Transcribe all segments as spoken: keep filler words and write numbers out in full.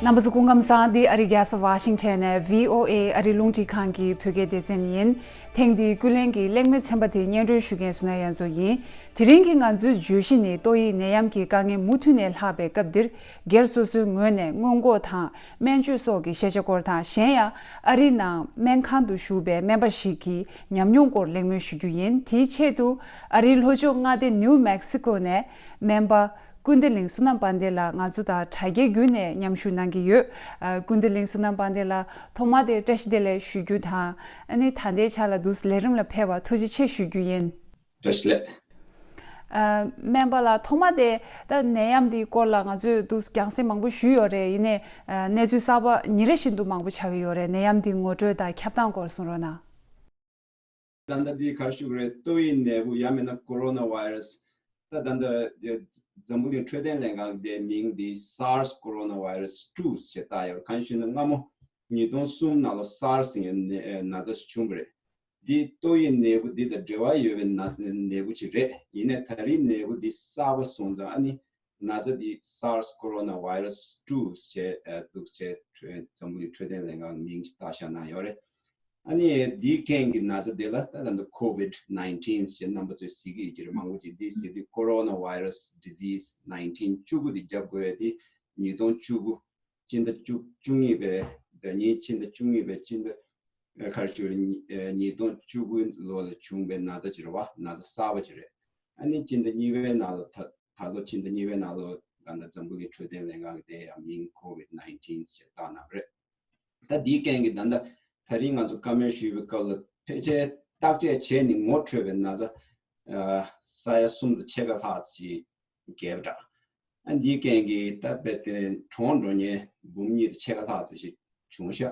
རྣམ་པ་ཚོ་སྐུ་ཁམས་བཟང་། འདི་ཨ་རི་རྒྱལ་ས་ཝ་ཤིང་ཊོན་ནས་བྷི་ཨོ་ཨེ་ཨ་རི་རླུང་འཕྲིན་ཁང་གི་བོད་སྐད་སྡེ་ཚན་ཡིན། ཐེངས་འདིའི་ཀུན་གླེང་གི་གླེང་མོལ་ཚན་པ་དེ་སྙན་སྒྲོན་ཞུ་མཁན་སུ་ན་ཡ་མཚོ་ཡིན། དེ་རིང་གི་ང་ཚོའི་བརྗོད་གཞི་ནི་ཏོག་དབྱིབས་ནད་ཡམས་ཀྱི་དཀའ་ངལ་མུ་མཐུད་ནས་ལྷག་པའི་སྐབས་འདིར། སྒེར་སོ་སོའི་ངོས་ནས་སྔོན་འགོག་དང་སྨན་བཅོས་སོགས་ཀྱི་ཤེས་བྱ་སྐོར་དང་། གཞན་ཡང་ཨ་རིའི་ནང་སྨན་ཁང་དུ་བཞུགས་པའི་སྨན་པ་ཞིག་གི་ཉམས་མྱོང་སྐོར་གླེང་མོལ་ཞུ་རྒྱུ་ཡིན། དེའི་ཆེད་དུ་ཨ་རིའི་ལྷོ་ཕྱོགས་མངའ་སྡེ་ནིའུ་མེག་སི་ཀོ་ནས་སྨན་པ་ཀུན་བདེ་གླིང་བསོད་ནམས་དཔལ་ལྡན་ལགས་ང་ཚོ་དང་དྲ་རྒྱའི་བརྒྱུད་ནས་མཉམ་ཞུགས་གནང་གི་ཡོད། ཨ། ཀུན་བདེ་གླིང་བསོད་ནམས་དཔལ་ལྡན་ལགས་ཐོག་མ་དེ་བཀྲ་ཤིས་བདེ་ལེགས་ཞུ་རྒྱུ་དང་། ཨ་ནི་ད་ལྟའི་ཆ་ལ་འདུག་ལས་རིམ་ལ་ཕེབས་པར་ཐུགས་རྗེ་ཆེ་ཞུ་རྒྱུ་ཡིན། བཀྲ་ཤིས་བདེ་ལེགས། ཨ། སྨན་པ་ལགས་ཐོག་མ་དེ་ད་ནད་ཡམས་འདིའི་སྐོར་ལ་ང་ཚོས་འདུག་རྒྱང་སྲིང་མང་པོ་ཞུས་ཡོད་རེད། ཡིན་ནའི་ཨ། གནས་ཚུལ་གསར་པ་ཉིན་རེ་བཞིན་དུ་མང་པོ་ཆགས་ཀྱི་ཡོད་རེད། ནད་ཡམས་འདིའི་ངོ་སྤྲོད་དང་ཁྱབ་སྟངས་སྐོར་གསུང་རོགས་གནང་། ད་ལྟ་འདི་ག་རེ་ཞུ་དགོས་རེད། ཏོག་དབྱིབས་ནད་འབུ་ཡང་མིན་ན་ཀོ་རོ་ན་ཝའི་རས། ད་ད་ལྟ་འཛམ་བུ་གླིང་འཕྲོད་བསྟེན་ལྷན་ཁང་དེའི་མིང་འདི་SARS coronavirus two ཞེས་བཏགས་ཡོད། གང་ཞུ་ན་སྔ་མོ་ཉིས་སྟོང་གསུམ་ནང་ལོ་SARS ཟེར་ཡག་ན་ན་ཚ་ཞིག་བྱུང་བ་རེད། འདི་ཏོག་དབྱིབས་ནད་འབུ་འདི་དང་འབྲེལ་བ་ཡོད་པའི་ན་ནད་འབུ་ཅིག་རེད། ཡིན་ནའི་ད་རེས་ནད་འབུ་འདི་གསར་པ་སོང་ཙང་ཨ་ནི་ན་ཚ་འདི་SARS coronavirus two ཞེས་འདུག་ཅེས་འཛམ་བུ་གླིང་འཕྲོད་བསྟེན་ལྷན་ཁང་མིང་ཞིག་བཏགས་བཞག་གནང་ཡོད་རེད། ཨ་ནི་འདིའི་རྐྱེན་གྱིས་ན་ཚ་དེ་ལ་ད་ད་ལྟ་COVID nineteen ཞེས་རྣམ་པ་ཚོས་གཟིགས་ཀྱི་ཡོད་ཀྱི་རེད། མང་པོ་ཅིག་འདི་ཟེར་དུས་Coronavirus Disease nineteen བཅུ་དགུ་འདི་རྒྱབ་དགོས་ཡ་དེ་ཉིས་སྟོང་བཅུ་དགུ་སྤྱི་ཟླ་བཅུ་བཅུ་གཉིས་པའི་ཟླ་ཉིན་སྤྱི་ཟླ་བཅུ་གཉིས་པའི་སྤྱི་ཟླ་ཨ་ག་རེ་ཞུ་རེད། ཉིས་སྟོང་བཅུ་དགུ་ལོ་ལ་བྱུང་བའི་ན་ཚ་ཅིག་རེད་བ། ན་ཚ་གསར་པ་ཅིག་རེད། ཨ་ནི་སྤྱི་ཟླ་གཉིས་པའི་ནང་ལ་ད་ད་ལོ་སྤྱི་ཟླ་གཉིས་པའི་ནང་ལོ་ད་ལྟ་འཛམ་བུ་གླིང་འཕྲོད་བསྟེན་ལྷན་ཁང་གི་དེ་ཡང་མིང་COVID nineteen ཞེས་བཏགས་གནང་བ་རེད། ད་འདིའི་རྐྱེན་གྱིས་ད་ལྟ་ད་རིང་ང་ཚོ་བཀའ་མོལ་ཞུས་པའི་སྐབས་ལ་ཕལ་ཆེར་བརྟག་དཔྱད་བྱས་ནས་ངོ་འཕྲོད་པའི་ན་ཚ་ཨ་ས་ཡ་གསུམ་དང་ཕྱེད་ཀ་ལྷག་ཅིག་བརྒལ་བ་འདྲ། ཨ་འདིའི་རྐྱེན་གྱིས་ད་རྦད་དེ་གྲོངས་འགྲོ་མཁན་འབུམ་གཉིས་དང་ཕྱེད་ཀ་ལྷག་ཙམ་ཞིག་བྱུང་ཤག་ཨ་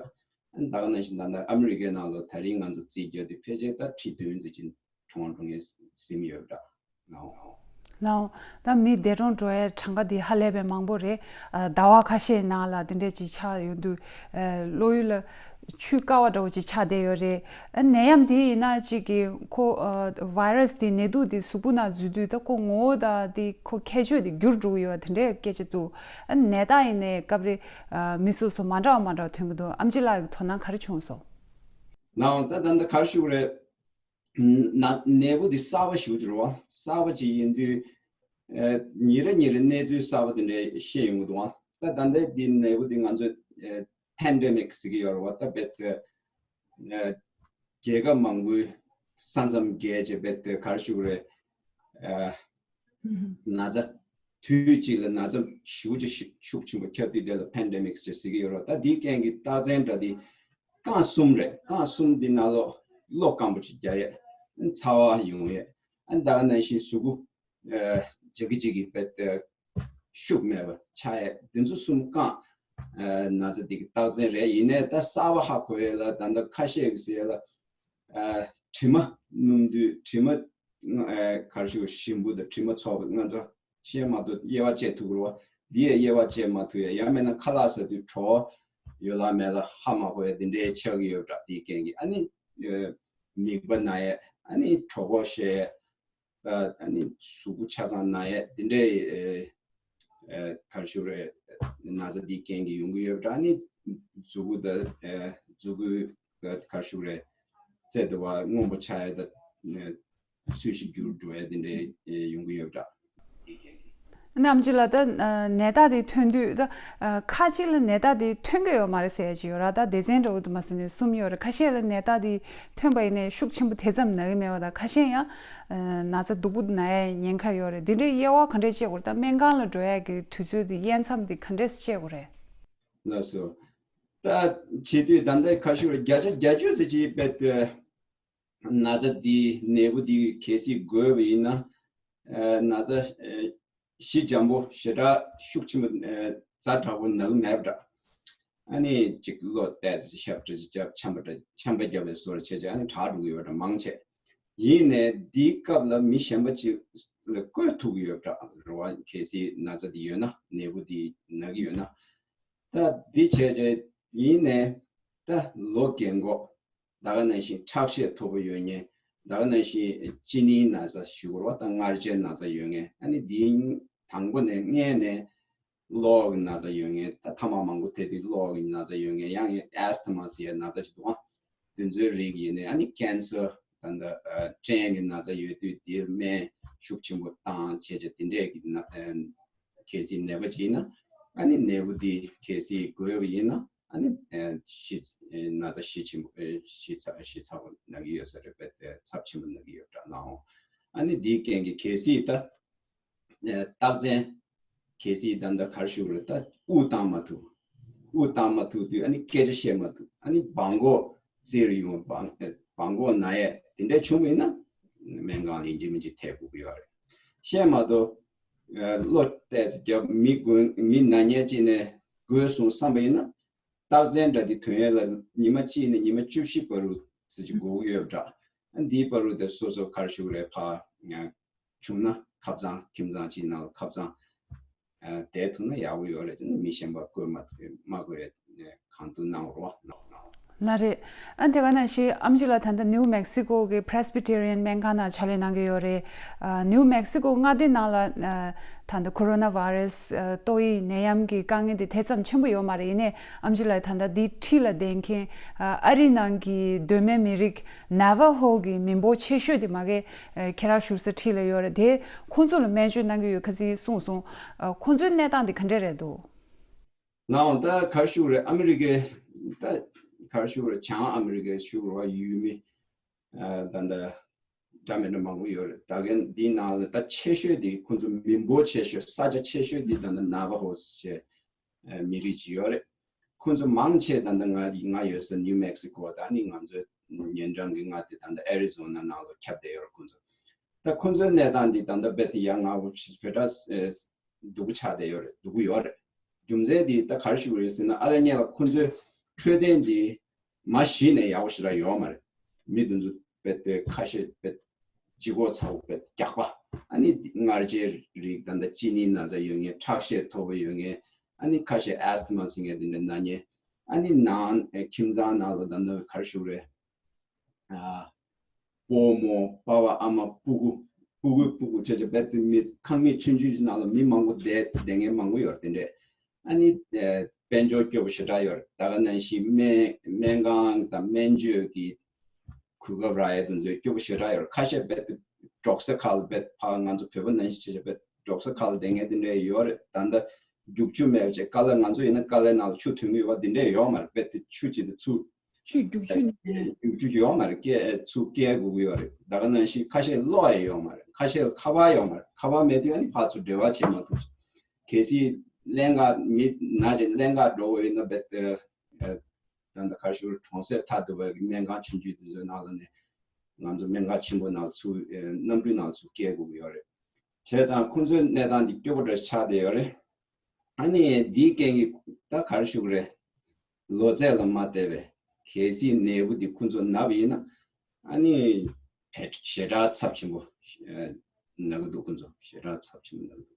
ད་ག་ནང་བཞིན་ད་ལྟ་ཨ་མི་རི་ཀའི་ནང་ལ་ད་རིང་ང་ཚོ་རྩིས་རྒྱག་དུས་ཕལ་ཆེར་ད་ཁྲི་བདུན་ཙམ་ཅིག་གྲོངས་འགྲོ་མཁན་ཟིན་ཡོད་པ་འདྲ། ལའོ། ད་མི་འདས་གྲོངས་འགྲོ་ཡའི་གྲངས་ཀ་འདི་ཧ་ལས་པའི་མང་པོ་རེད། ཨ་ཟླ་བ་ཁ་ཤས་ནང་ལ་འདི་འདྲས་ཅིག་ཆགས་ཡོང་དུས་ཨ་བློ་ཡུལ་ལ་ཆུ་དཀའ་བ་འདྲ་བོ་ཅིག་ཆགས་བསྡད་ཡོད་རེད། ཨ་ནད་ཡམས་འདི་ཡིན་ན་ཅིག་གི་ཁོ་ཨ་ཝའི་རས་འདི་ནད་དུག་འདི་གཟུགས་པོ་ནང་འཛུལ་དུས་ད་ཁོ་ངོ་བོ་དང་འདི་ཁོ་ཁྱད་ཆོས་འདི་འགྱུར་འགྲོ་གི་ཡོད་དེ་འདྲས་སྐད་ཆ་འདུག་ཨ་ནད་རྟགས་ཡིན་ནའི་སྐབས་རེ་ཨ་མི་སོ་སོ་མ་འདྲ་བ་མ་འདྲ་བ་ཐོན་གི་འདུག་ཨམ་ཆི་ལགས་ཀྱི་དོ་སྣང་ག་རེ་བྱུང་སོང་། ནའོ་ད་ད་ད་ག་རེ་ཞུ་དགོས་རེད། ན་ནད་འབུ་འདི་གསར་པ་ཞིག་འགྱུར་བ་གསར་པ་ཅིག་ཡིན་དུས་ཨ་ཉིན་རེ་ཉིན་རེ་གནས་ཚུལ་གསར་པ་དེ་འདྲ་ཤེས་ཡོང་གི་འདུག་ཨ་ད་ད་ལྟའི་འདི་ནད་འབུ་འདི་ང་ཚོས་ཨ་ཕེན་ཌེ་མིག་ཟེར་གྱི་ཡོད་རེད་བ། ད་རྦད་དེ་ཨ་རྒྱལ་ཁབ་མང་པོའི་ས་མཚམས་བརྒལ་བྱས་རྦད་དེ་ག་རེ་ཞུ་དགོས་རེད། ཨ་ན་ཚ་དུས་གཅིག་ལ་ན་ཚ་ཞེ་པོ་ཅིག་ཤུགས་ཤུགས་ཆེན་པོ་ཁྱབ་དུས་དེ་ལ་ཕེན་ཌེ་མིག་ཟེར་ཟེར་གྱི་ཡོད་རེད། ད་འདིའི་རྐྱེན་གྱིས་རྟགས་མཚན་འདྲ་འདི་རྐང་གསུམ་རེད། རྐང་གསུམ་འདི་ནང་ལོགས་གློ་སྐམ་པོ་ཅིག་རྒྱག་ཡས། ཚ་བ་ཡོང་ཡས། ཨ་ད་ག་ནང་བཞིན་གཟུགས་པོ་ཨ་འཇག་གི་འཇག་གི་བེད་ཤུགས་མེད་པ་ཆགས་ཡས། འདི་ཚོ་གསུམ་རྐང་ཨ་ན་ཚ་འདི་གི་རྟགས་མཚན་རེད། ཡིན་ནའི་ད་གསར་པ་ཧ་གོ་ཡས་ལ་ད་ལྟ་ཁ་ཤས་ཀྱིས་ཟེར་ཡས་ལ་ཨ་དྲི་མ་སྣོམ་དུས་དྲི་མ་ཨ་ག་རེ་ཞུ་ཞིམ་པོ་དང་དྲི་མ་ཚོར་བ་ང་ཚོ་ཤེས་མ་ཐུབ། དབྱེ་བ་དཔྱད་ཐུབ་ཀྱི་རེད་བ། འདི་ཡི་དབྱེ་བ་དཔྱད་མ་ཐུབ་ཡ། ཡང་མིན་ན་ཁ་ལག་ཟ་དུས་གྲོད་ཁོག་ཡོད་ལ་མེད་ལ་ཧ་མ་གོ་ཡ་འདི་འདྲའི་ཆགས་ཀྱི་ཡོད་པ་འདྲ། དེའི་རྐྱེན་གྱིས་ཨ་ནི་ཨ་མིད་པ་ན་ཡ། ཨ་ནི་གྲོད་ཁོག་བཤལ་ཡ། ཨ་ནི་གཟུགས་པོ་ཆ་ཚང་ན་ཡ་འདི་འདྲའི་ཨ་ཨ་ག་རེ་ཞུ་རེད། ན་ཚ་འདིའི་རྐྱེན་གྱིས་ཡོང་གི་ཡོད་པ་འདྲ། ཨ་ནི་མཛུ་གུ་དང་ཨ་མཛུ་གུའི་ག་རེ་ཞུ་རེད། རྩེ་དེ་བ་སྔོན་པོ་ཆགས་ཡ་དང་ཚོས་གཞི་འགྱུར་འགྲོ་ཡ་དེ་འདྲའི་ཡོང་གི་ཡོད་པ་འདྲ། ནམ་ཅིག་ལ་ད་ནད་རྟགས་དེ་ཐོན་དུས་ད་ཁ་ཅིག་ལ་ནད་རྟགས་དེ་ཐོན་གི་ཡོད་མ་རེད་ཟེར་ཡ་ཅིག་ཡོད་ར། ད་སྡེ་ཚན་འདྲ་བོ་དུ་མ་སོང་ནས་གསུམ་ཡོད་རེད། ཁ་ཤས་ལ་ནད་རྟགས་དེ་ཐོན་པ་ཡིན་ནའི་ཤུགས་ཆེན་པོ་དེ་ཙམ་ན་གི་མེད་པ་དང་། ཁ་ཤས་ཡང་ན་ཚ་སྡུག་པོ་ན་ཡ་ཉེན་ཁ་ཡོད་རེད། དེ་འདྲའི་དབྱེ་བ་ག་འདྲས་དཔྱད་དགོས་རེད། ད་སྨན་ཁང་ལ་འགྲོ་ཡ་གི་དུས་ཚོད་དེ་དབྱེ་མཚམས་དེ་ག་འདྲས་དཔྱད་དགོས་རེད། ལགས་སོ། ད་བྱེད་དུས་ད་ལྟའི་ཁ་ཤུར་བརྒྱ་ཆ་བརྒྱད་ཅུ་ཙམ་ཅིག་རྦད་དེ་ན་ཚ་འདི་ནད་འབུ་འདི་གལ་སྲིད་འགོས་པ་ཡིན་ན་ཨ་ན་ཚ་ཨ་ཞི་འཇམ་པོ་ཞེ་དྲག་ཤུགས་ཆེན་པོ་ཨ་ཛ་དྲག་པོ་ན་གི་མེད་པ་འདྲ། ཨ་ནི་ཅིག་བློ་གཏད་ཅིག་ཤབ་ཏྲ་ཅིག་བརྒྱབ་ཆམ་པ་འདྲ་ཆམ་པ་བརྒྱབ་པའི་བཟོ་འདྲ་བྱས་བྱས་ཨ་ནི་དྲག་འགྲོ་གི་ཡོད་པ་འདྲ་མང་ཆེ། ཡིན་ནའི་འདིའི་སྐབས་ལ་མི་གཞན་པ་ཅིག་ལ་བཀོལ་ཐུབ་ཀྱི་ཡོད་པ་འདྲ་རེད་བ། གལ་སྲིད་ན་ཚ་འདི་ཡོད་ན་ནད་འབུ་འདི་ན་གི་ཡོད་ན། ད་འདི་བྱས་བྱས་ཡིན་ནའི་ད་ལོ་རྒན་གོག་ད་ག་ནང་བཞིན་ཁྲག་ཤེད་མཐོ་པོ་ཡོད་མཁན། ད་ག་ནང་བཞིན་གཅིན་སྙིའི་ན་ཚ་ཞུ་དགོས་རེད་བ། ད་མངར་ཆའི་ན་ཚ་ཡོད་མཁན། ཨ་ནི་འདི་དང་པོ་ནས་སྔས་ནས་ གློ་བ་གི་ན་ཚ་ཡོད་མཁན། ད་ཐ་མག་མང་པོ་ཐེབས་དུས་གློ་བ་གི་ན་ཚ་ཡོད་མཁན། ཡང་ཨེས་ཐ་མ་ཟེར་ཡ་ན་ཚ་ཅིག་འདུག་ཨ། དེ་ཚོའི་རིགས་ཡིན་ནའི། ཨ་ནི་ཀེན་སར། ད་ལྟ་ཨ་སྐྲན་གྱི་ན་ཚ་ཡོད་དུས་དེར་སྨན་ཤུགས་ཆེན་པོ་བཏང་བྱས་བྱས་དེ་འདྲས་ཀྱི་ན་ཨ་གལ་སྲིད་ནད་པ་ཅིག་ཡིན་ན། ཨ་ནི་ནད་འབུ་དེ་གལ་སྲིད་འགོས་པ་ཡིན་ན། ཨ་ནི་ཨ་ཤི་ཨ་ན་ཚ་ཤི་ཆེན་པོ་ཨ་ཤི་ཚ་ཤི་ཚ་པོ་ན་གི་ཡོད་ས་རེད་པས། ཨ་ཚབས་ཆེན་པོ་ན་གི་ཡོད་འདྲ་ནའང་། ཨ་ནི་དེའི་རྐྱེན་གྱིས་གལ་སྲིད་ད་ཨ་རྟགས་མཚན་གལ་སྲིད་ད་ལྟ་ག་རེ་ཞུ་དགོས་རེད། ད་དབུགས་བཏང་མ་ཐུབ། དབུགས་བཏང་མ་ཐུབ་དུས་ཨ་ནི་སྐད་ཆ་བཤད་མ་ཐུབ། ཨ་ནི་སྦྲང་ཀོག་བཙིར་ཡོང་། སྦྲང་སྦྲང་ཀོག་ན་ཡས་དེ་འདྲ་བྱུང་བ་ཡིན་ན། སྨན་ཁང་ལ་ཡིན་གཅིག་མིན་གཅིག་ཐེབས་དགོས་ཀྱི་ཡོད་རེད། བཤད་མ་གཏོགས་ཨ་གློ་ཏོག་ཙམ་བརྒྱབ། མི་དགོས། མི་ན་མཁན་ཅིག་ནས་འགོས་སོང་བསམ་པ་ཡིན་ན། རྟགས་མཚན་འདྲ་དེ་ཐོན་ཡས་ལ་ཉི་མ་གཅིག་ནས་ཉི་མ་བཅུ་བཞི་བར་དུ་ཟེར་གྱི་འགོར་གྱི་ཡོད་པ་འདྲ། ཨ་འདིའི་བར་དུ་དེ་སོ་སོ་ག་རེ་ཞུ་དགོས་རེད། ཕར་ཨ་བྱུང་ན་ཁབ་གཙང་། ཁྱིམ་ཚང་གཅིག་ནང་ལ་ཁབ་གཙང་ཨ་བསྡད་ཐུབ་ན་ཡག་པོ་ཡོད་རེད། མི་གཞན་པ་འགོས་མ་མ་དགོས་ཡས་གང་ཐུབ་གནང་རོགས་གནང་། ལགས་རེད། ཨ་དེ་ག་ནང་བཞིན་ཨེམ་ཆི་ལགས་ད་ལྟ་ནིའུ་མེག་སི་ཀོ་གི་Presbyterian སྨན་ཁང་ནང་ཕྱག་ལས་གནང་གི་ཡོད་རེད། ཨ་ནིའུ་མེག་སི་ཀོ་མངའ་སྡེ་ནང་ལ་ཨ་ད་ལྟ་ཀོ་རོ་ན་བྷ་ར་སི་ཨ་ཏོག་དབྱིབས་ནད་ཡམས་ཀྱི་དཀའ་ངལ་དེ་དེ་ཙམ་ཆེན་པོ་ཡོད་མ་རེད། ཡིན་ནའི་ཨེམ་ཆི་ལགས་ད་ལྟ་འདི་འཁྲིས་ལ་བསྡད་མཁན་ཨ་ཨ་རི་ནང་གི་གདོད་མའི་མི་རིགས་ནཱ་ཝ་ཧོ་གི་མི་འབོར་ཆེ་ཤོས་དེ་མ་གི་ཨ་ཁྱེད་རང་བཞུགས་ས་འཁྲིས་ལ་ཡོད་རེད། དེ་ཁོང་ཚོ་ལ་སྨན་བཅོས་གནང་གི་ཡོད་ཁ་སང་གསུངས་སོང་། ཨ་ཁོང་ཚོའི་གནས་སྟངས་དེ་ག་འདྲས་རེད་འདུག་ནའང་ད་ག་རེ་ཞུ་དགོས་རེད། ཨ་མི་རི་ཀའི་ད་ག་རེ་ཞུ་དགོས་རེད། བྱང་ཨ་མི་རི་ཀའི་ཞུ་དགོས་རེད་བ། ཡུལ་མི་ཨ་ད་ལྟ་འདྲ་མི་འདྲ་མང་པོ་ཡོད་རེད། ད་གིན་འདིའི་ནང་ལ་ད་ཆེ་ཤོས་དེ་ཁོང་ཚོ་མི་འབོར་ཆེ་ཤོས། ས་ཆ་ཆེ་ཤོས་དེ་ད་ལྟ་ནཱ་ཝ་ཧོ་ཟེར་བྱས་ཨ་མི་རིགས་ཅིག་ཡོད་རེད། ཁོང་ཚོ་མང་ཆེ་ད་ལྟ་ང་ང་ཡོད་ས་ནིའུ་མེག་སི་ཀོ། ད་ནི་ང་ཚོའི་ཉེ་འགྲམ་གྱི་མངའ་སྡེ་ད་ལྟ་ཨེ་རི་ཛོ་ན་ནང་ལ་ཁྱབ་བསྡད་ཡོད་རེད་ཁོང་ཚོ། ད་ཁོང་ཚོའི་གནས་སྟངས་འདི་ད་ལྟ་རྦད་དེ་ཡ་ང་བོ་ཆེ་བེ་ད་ཨེ་སྡུག་པོ་ཆགས་བསྡད་ཡོད་རེད། སྡུག་པོ་ཡོད་རེད། རྒྱུ་མཚན་འདི་ད་ག་རེ་ཞུ་དགོས་རེད་ཟེར་ན། ཨ་ལས་ཉེ་ལ་ཁོང་ཚོའི་འཕྲོད་བསྟེན་འདི་མ་གཞི་ནས་ཡག་པོ་ཞེ་དྲག་ཡོད་མ་རེད། མི་དེ་ཚོ་རྦད་དེ་ཁ་ཤས་རྦད་ལྗིད་ཁོག་ཚ་པོ། རྦད་རྒྱགས་པ། ཨ་ནི་མངར་ཆའི་རིགས། ད་ལྟ་གཅིན་སྙི་ན་ཚ་ཡོད་མཁན། ཁྲག་ཤེད་མཐོ་པོ་ཡོད་མཁན། ཨ་ནི་ཁ་ཤས་ཨེས་ཐ་མ་ཟེར་མཁན་དེ་འདྲ་ན་མཁན། ཨ་ནི་ནང་ཨེ་ཁྱིམ་ཚང་ནང་ལ་ད་ལྟ་ག་རེ་ཞུ་དགོས་རེད། ཨ་སྤོ་རྨོ། པ་ཕ་ཨ་མ། སྤུ་གུ། སྤུ་གུའི་སྤུ་གུ་བྱས་བྱས་རྦད་དེ་མི་ཁང་མིག་ཆུང་ཆུང་ཅིག་ནང་ལ་མི་མང་པོ་བསྡད་བསྡད་མཁན་མང་པོ་ཡོད་རེད། དེ་འདྲས། ཨ་ནི་ཨེ་དཔལ་འབྱོར་སྐྱོ་པོ་ཞེ་དྲག་ཡོད་རེད། ད་ག་ནང་བཞིན་སྨན་སྨན་ཁང་དང་སྨན་བཅོས་ཀྱི་གོ་སྐབས་རག་ཡས་དེ་ཚོ་སྐྱོ་པོ་ཞེ་དྲག་ཡོད་རེད། ཁ་ཤས་རྦད་དེ་འབྲོག་ས་ཁག་ལ་རྦད་ཕར་ང་ཚོ་བོད་པ་ནང་བཞིན་བྱས་བྱས་རྦད་འབྲོག་ས་ཁག་ལ་བསྡད་མཁན་དེ་འདྲས་ཡོད་རེད། ད་ལྟ་རྒྱུག་ཆུ་མེད་པ་བྱས། ཀ་ལ་ང་ཚོ་ཡིན་ན་ཀ་ལའི་ནང་ལ་ཆུ་འཐུང་གི་ཡོད་པ་དེ་འདྲས་ཡོད་མ་རེད། རྦད་དེ་ཆུ་ཅིག་དེ་ཚུར་ཆུ་རྒྱུག་ཆུ་ནས། རྒྱུག་ཆུ་ཡོད་མ་རེད། སྐྱེལ་ཚུར་སྐྱེལ་དགོས་ཀྱི་ཡོད་རེད། ད་ག་ནང་བཞིན་ཁ་ཤས་གློག་ཡང་ཡོད་མ་རེད། ཁ་ཤས་ཁ་པར་ཡོད་མ་རེད། ཁ་པར་མེད་དུས་ཨ་ནི་ཕར་ཚུར་འབྲེལ་བ་བྱེད་མ་ཐུབ། གལ་སྲིད་ཀླད་ཀར་མི་ན་ཅིག་ཀླད་ཀར་འགྲོ་དགོས་ཡིན་ན་རྦད་དེ་ཨ་ད་ལྟ་ག་རེ་ཞུ་དགོས་རེད། གྲོང་གསེབ་མཐའ་སྡུད་པའི་སྨན་ཁང་ཆུང་ཆུང་དེ་ཚོའི་ནང་ལ་ནས་ང་ཚོ་སྨན་ཁང་ཆེན་པོ་ནང་ཚུར་ཨ་གནམ་གྲུའི་ནང་ཚུར་སྐྱེལ་དགོས་ཀྱི་ཡོད་རེད། བྱས་ཙང་ཁོང་ཚོའི་གནས་སྟངས་འདི་སྐྱོ་པོ་འདྲ་ཆགས་བསྡད་ཡོད་རེད། ཨ་ནི་འདིའི་རྐྱེན་གྱིས་ད་ག་རེ་ཞུ་དགོས་རེད། ལོ་ཚད་ལ་མ་བལྟས་པའི་གལ་སྲིད་ནད་འབུ་འདི་ཁོང་ཚོ་ན་བ་ཡིན་ན། ཨ་ནི་ཕལ་ཞེ་དྲག་ཚབས་ཆེན་པོ་ཨ་ན་གི་འདུག་ཁོང་ཚོ་ཞེ་དྲག་ཚབས་ཆེན་པོ་ན་གི་འདུག་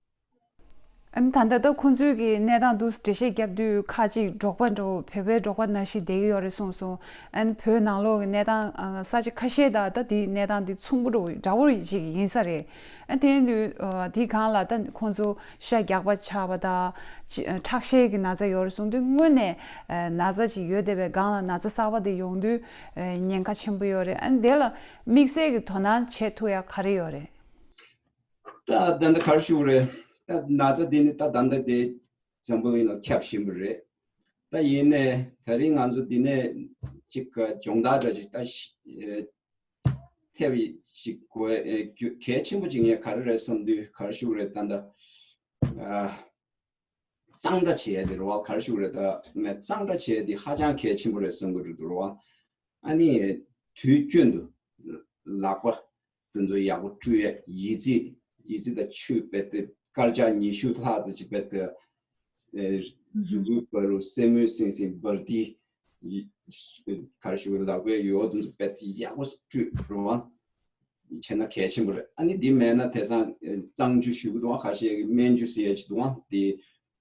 ཨ་ནི་ད་ལྟ་ད་ཁོང་ཚོའི་གི་གནས་སྟངས་འདུག་འགྲེལ་བཤད་བརྒྱབ་དུས་ཁ་ཅིག་འབྲོག་པ་འདྲ་བོ། བོད་པའི་འབྲོག་པ་ནང་བཞིན་བསྡད་ཀྱི་ཡོད་རེད་གསུངས་སོང་། ཨ་ནི་བོད་ནང་ལོགས་ཀྱི་གནས་སྟངས་ཨ་ས་ཆ་ཁ་ཤས་དང་ད་དེའི་གནས་སྟངས་དེ་མཚུངས་པོ་འདྲ་བོ་འདྲ་བོ་ཞིག་ཡིན་ས་རེད། ཨ་དེ་ཡིན་དུས་ཨ་དེའི་སྒང་ལ་ད་ཁོང་ཚོ་ཤ་རྒྱགས་པ་ཆགས་པ་དང་ཅི་ཁྲག་ཤེད་ཀྱི་ན་ཚ་ཡོད་རེད་གསུངས་དུས། སྔོན་ནས་ཨ་ན་ཚ་ཅིག་ཡོད་བསྡད་པའི་སྒང་ལ་ན་ཚ་གསར་པ་དེ་ཡོང་དུས་ཨ་ཉེན་ཁ་ཆེན་པོ་ཡོད་རེད། ཨ་དེ་ལ་དམིགས་བསལ་གྱི་དོ་སྣང་བྱེད་ཐུབ་ཡ་ག་རེ་ཡོད་རེད། ད་ད་ལྟ་ག་རེ་ཞུ་དགོས་རེད། ད་ན་ཚ་འདི་ནི་ད་ད་ལྟ་དེ་འཛམ་བུ་གླིང་ལ་ཁྱབ་བཞིན་པ་རེད། ད་ཡིན་ནའི་ད་རིང་ང་ཚོ་འདི་ནས་ཅིག་སྦྱོང་བརྡར་འདྲ་ཅིག་ད་ཤི་ཨེ་ཐེབས་ཤིག་དགོས་ཨེ་རྒྱུ་གལ་ཆེན་པོ་ཅིག་ངས་ག་རེ་རེད་བསམ་དུས། ག་རེ་ཞུ་དགོས་རེད། ད་ལྟ་ཨ་གཙང་སྦྲ་བྱེད་ཡ་དེ་རེད་བ། ག་རེ་ཞུ་དགོས་རེད། ད་ངས་གཙང་སྦྲ་བྱེད་ཡ་དེ་ཧ་ཅང་གལ་ཆེན་པོ་རེད་བསམ་གྱི་འདུག་རེད་བ། ཨ་ནི་དུས་རྒྱུན་དུ་ལག་པ་དེ་ཚོ་ཡག་པོ་བཀྲུ་ཡ། ཡི་ཙི་ཡི་ཙི་དང་ཆུ་རྦད་དེ་དཀར་ཆག་ཉི་ཤུ་ལྷག་ཙམ་ཅིག་རྦད་དེ་ཨེ་གཟུགས་པོའི་བར་དུ་སེན་མོ་སིང་སིང་འབར་ཏེ། ཡི་ག་རེ་ཞུ་དགོས་རེད། ལག་པའི་ཡོལ་དེ་ཚོ་རྦད་དེ་ཡག་པོ་བཀྲུ་རོགས་བྱས་ན་གལ་ཆེན་པོ་རེད། ཨ་ནི་འདི་མེད་ན་དེང་སང་ཨེ་གཙང་ཆུ་ཞུ་གི་འདུག་ཨ། ཁ་ཤས་ཀྱིས་སྨན་ཆུ་ཟེར་ཡ་ཅིག་འདུག་ཨ། དེ་